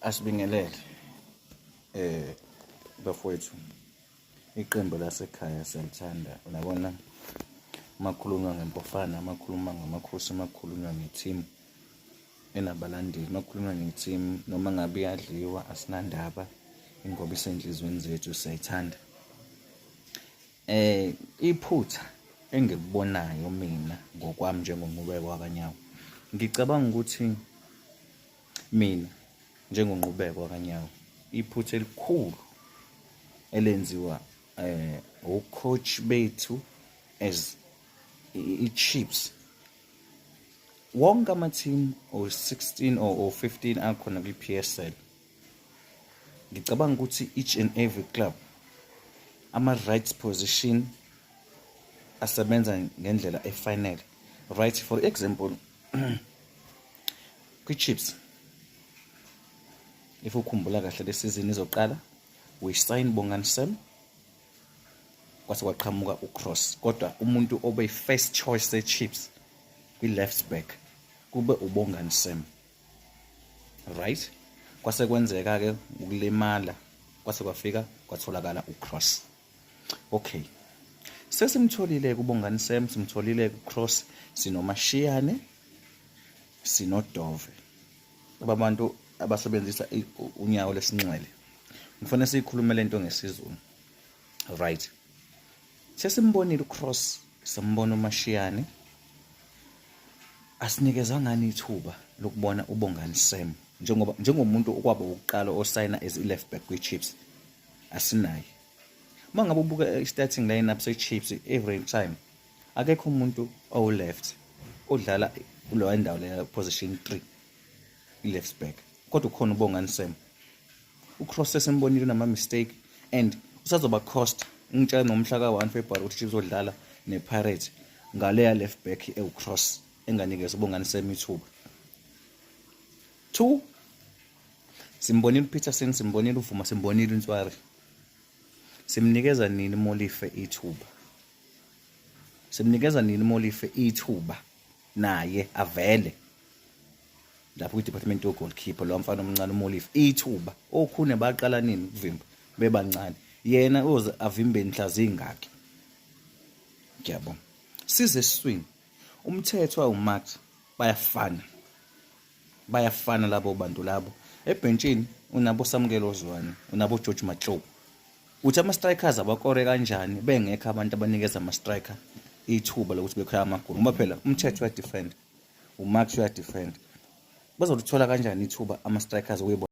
Asibingelele bafowethu, iqembu lasekhaya siyalithanda. Uyabona uma kukhulunywa ngempofana, uma kukhuluma ngamakhosi, uma kukhulunywa nge-team enabalandeli, uma kukhulunywa nge-team noma ngabe iyadliwa asinandaba, ingoba isenhliziyweni zethu, siyayithanda. Iphutha engikubonayo mina ngokwami njengoNqubeko wakaNyawo, ngicabanga ukuthi mina njengoNqubeko wakaNyawo, iphutha elikhulu elenziwa o-coach bethu as i-Chiefs, wonke ama-team o-16 or o-15 akhona kwi-PSL, ngicabanga ukuthi each and every club ama-right position asebenza ngendlela efanele, right? For example, kwi-Chiefs, if ukhumbula kahle, le season izoqala we sign Bongani Sam, kwase kwaqhamuka uCross, kodwa umuntu obe first choice se-Chiefs kwi-left back kube uBongani Sam, right? Kwase kwenzeka ke ukulimala, kwase kwafika kwatholakala uCross. Okay, sesimtholile kuBongani Sam, simtholile kuCross, sinoMashiyane, sinoDove, ababantu abasebenzisa unyawo lesinxele. Ngifanele siyikhulume lento ngesiZulu, right? Sesimbonile uCross, sambona uMashiyane, asinikeza ngani ithuba lokubona uBongani Sam njengoba njengomuntu okwaba wokuqala osayina as i-left back kwi-Chiefs? Asinaye. Uma ngabe ubuka i-starting lineup se-Chiefs every time, akekho umuntu owu-left odlala kuleyo ndawo leya, position 3, i-left back, kodwa ukhona uBongani Sam. UCross sesimbonile nama-mistake and usazoba cost. Ngitshela nomhla ka-1 February ukuthi Chiefs uzodlala ne-Pirates ngaleya left back ewu-Cross enganikeza uBongani Sam ithuba. Two, simbonile uPeterson, simbonile uVuma, simbonile uNtswari. Simnikeza nini Molife ithuba? Simnikeza nini Molife ithuba naye avele lapho kwi-department yo-goalkeeper? Lo mfana omncane uMolife ithuba. Okhune baqala nini ukuvimba bebancane? Yena uze avimbe mhla zingaki? Ngiyabonga. Size esiswini, uMthethwa, uMax, bayafana, bayafana labo bantu labo. Ebhentshini unabo Samukelo Zwane, unabo George Matlou. Uthi ama-strikers abakore kanjani bengekho abantu abanikeza ama-striker ithuba lokuthi bekhaya amagoli? Ngoba phela uMthethwa uyadefend, uMax uyadefend, bazolithola kanjani ithuba ama-strikers ukuyibona?